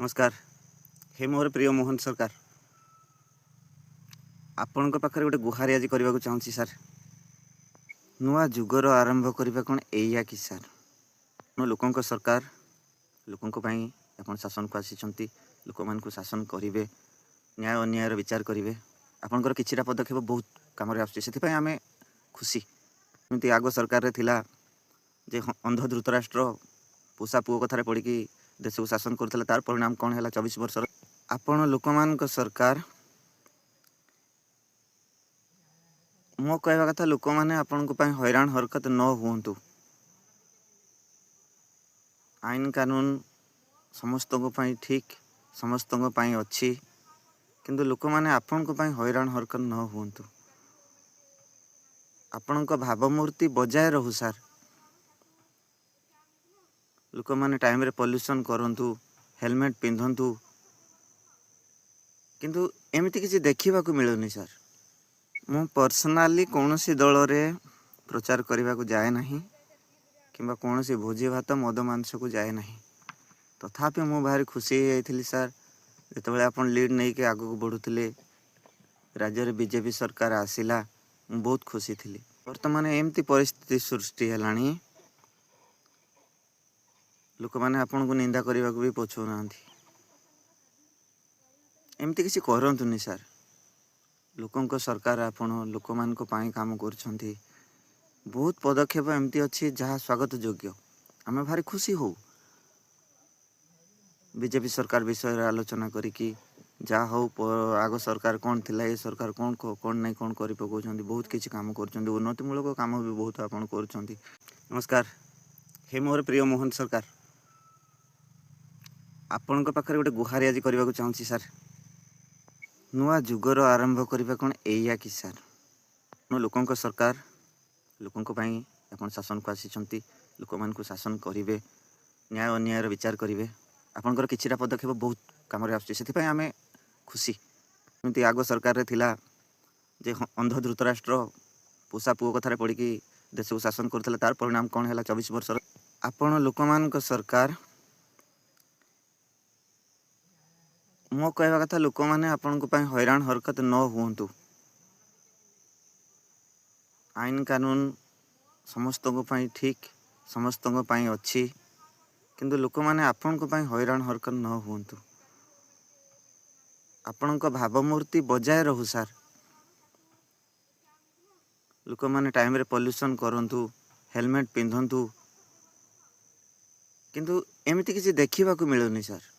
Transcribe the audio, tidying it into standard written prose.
ନମସ୍କାର। ହେ ମୋର ପ୍ରିୟ ମୋହନ ସରକାର, ଆପଣଙ୍କ ପାଖରେ ଗୋଟେ ଗୁହାରି ଆଜି କରିବାକୁ ଚାହୁଁଛି ସାର୍। ନୂଆ ଯୁଗର ଆରମ୍ଭ କରିବା କ'ଣ ଏଇଆ କି ସାର୍? ଲୋକଙ୍କ ସରକାର, ଲୋକଙ୍କ ପାଇଁ ଆପଣ ଶାସନକୁ ଆସିଛନ୍ତି। ଲୋକମାନଙ୍କୁ ଶାସନ କରିବେ, ନ୍ୟାୟ ଅନ୍ୟାୟର ବିଚାର କରିବେ। ଆପଣଙ୍କର କିଛିଟା ପଦକ୍ଷେପ ବହୁତ କାମରେ ଆସୁଛି, ସେଥିପାଇଁ ଆମେ ଖୁସି। ଏମିତି ଆଗ ସରକାରରେ ଥିଲା ଯେ ଅନ୍ଧ ଧୃତରାଷ୍ଟ୍ର ପୋଷା ପୁଅ କଥାରେ ପଡ଼ିକି ଦେଶକୁ ଶାସନ କରୁଥିଲା। ତାର ପରିଣାମ କ'ଣ ହେଲା 24 ବର୍ଷର? ଆପଣ ଲୋକମାନଙ୍କ ସରକାର। ମୋ କହିବା କଥା, ଲୋକମାନେ ଆପଣଙ୍କ ପାଇଁ ହଇରାଣ ହରକତ ନ ହୁଅନ୍ତୁ। ଆଇନ କାନୁନ ସମସ୍ତଙ୍କ ପାଇଁ ଠିକ୍, ସମସ୍ତଙ୍କ ପାଇଁ ଅଛି, କିନ୍ତୁ ଲୋକମାନେ ଆପଣଙ୍କ ପାଇଁ ହଇରାଣ ହରକତ ନ ହୁଅନ୍ତୁ। ଆପଣଙ୍କ ଭାବମୂର୍ତ୍ତି ବଜାୟ ରହୁ ସାର୍। ଲୋକମାନେ ଟାଇମ୍ରେ ପଲ୍ୟୁସନ୍ କରନ୍ତୁ, ହେଲମେଟ୍ ପିନ୍ଧନ୍ତୁ, କିନ୍ତୁ ଏମିତି କିଛି ଦେଖିବାକୁ ମିଳୁନି ସାର୍। ମୁଁ ପର୍ସନାଲି କୌଣସି ଦଳରେ ପ୍ରଚାର କରିବାକୁ ଯାଏ ନାହିଁ କିମ୍ବା କୌଣସି ଭୋଜି ଭାତ ମଦ ମାଂସକୁ ଯାଏ ନାହିଁ। ତଥାପି ମୁଁ ଭାରି ଖୁସି ହେଇଯାଇଥିଲି ସାର୍, ଯେତେବେଳେ ଆପଣ ଲିଡ଼୍ ନେଇକି ଆଗକୁ ବଢ଼ୁଥିଲେ, ରାଜ୍ୟରେ ବିଜେପି ସରକାର ଆସିଲା, ମୁଁ ବହୁତ ଖୁସି ଥିଲି। ବର୍ତ୍ତମାନ ଏମିତି ପରିସ୍ଥିତି ସୃଷ୍ଟି ହେଲାଣି, ଲୋକମାନେ ଆପଣଙ୍କୁ ନିନ୍ଦା କରିବାକୁ ବି ପଛଉନାହାନ୍ତି। ଏମିତି କିଛି କରନ୍ତୁନି ସାର୍। ଲୋକଙ୍କ ସରକାର ଆପଣ, ଲୋକମାନଙ୍କ ପାଇଁ କାମ କରୁଛନ୍ତି। ବହୁତ ପଦକ୍ଷେପ ଏମିତି ଅଛି ଯାହା ସ୍ୱାଗତ ଯୋଗ୍ୟ। ଆମେ ଭାରି ଖୁସି ହଉ ବିଜେପି ସରକାର ବିଷୟରେ ଆଲୋଚନା କରିକି। ଯାହା ହଉ, ଆଗ ସରକାର କ'ଣ ଥିଲା, ଏ ସରକାର କ'ଣ କ'ଣ ନାହିଁ କ'ଣ କରି ପକାଉଛନ୍ତି। ବହୁତ କିଛି କାମ କରୁଛନ୍ତି, ଉନ୍ନତିମୂଳକ କାମ ବି ବହୁତ ଆପଣ କରୁଛନ୍ତି। ନମସ୍କାର। ହେ ମୋର ପ୍ରିୟ ମୋହନ ସରକାର, ଆପଣଙ୍କ ପାଖରେ ଗୋଟେ ଗୁହାରି ଆଜି କରିବାକୁ ଚାହୁଁଛି ସାର୍। ନୂଆ ଯୁଗର ଆରମ୍ଭ କରିବା କ'ଣ ଏଇଆ କି ସାର୍? ଲୋକଙ୍କ ସରକାର, ଲୋକଙ୍କ ପାଇଁ ଆପଣ ଶାସନକୁ ଆସିଛନ୍ତି। ଲୋକମାନଙ୍କୁ ଶାସନ କରିବେ, ନ୍ୟାୟ ଅନ୍ୟାୟର ବିଚାର କରିବେ। ଆପଣଙ୍କର କିଛିଟା ପଦକ୍ଷେପ ବହୁତ କାମରେ ଆସୁଛି, ସେଥିପାଇଁ ଆମେ ଖୁସି। ଏମିତି ଆଗ ସରକାରରେ ଥିଲା ଯେ ଅନ୍ଧ ଧୃତରାଷ୍ଟ୍ର ପୋଷା ପୁଅ କଥାରେ ପଡ଼ିକି ଦେଶକୁ ଶାସନ କରୁଥିଲା। ତାର ପରିଣାମ କ'ଣ ହେଲା 24 ବର୍ଷର? ଆପଣ ଲୋକମାନଙ୍କ ସରକାର। ମୋ କହିବା କଥା, ଲୋକମାନେ ଆପଣଙ୍କ ପାଇଁ ହଇରାଣ ହରକତ ନ ହୁଅନ୍ତୁ। ଆଇନ କାନୁନ ସମସ୍ତଙ୍କ ପାଇଁ ଠିକ୍, ସମସ୍ତଙ୍କ ପାଇଁ ଅଛି, କିନ୍ତୁ ଲୋକମାନେ ଆପଣଙ୍କ ପାଇଁ ହଇରାଣ ହରକତ ନ ହୁଅନ୍ତୁ। ଆପଣଙ୍କ ଭାବମୂର୍ତ୍ତି ବଜାୟ ରହୁ ସାର୍। ଲୋକମାନେ ଟାଇମ୍ରେ ପଲ୍ୟୁସନ୍ କରନ୍ତୁ, ହେଲମେଟ୍ ପିନ୍ଧନ୍ତୁ, କିନ୍ତୁ ଏମିତି କିଛି ଦେଖିବାକୁ ମିଳୁନି ସାର୍।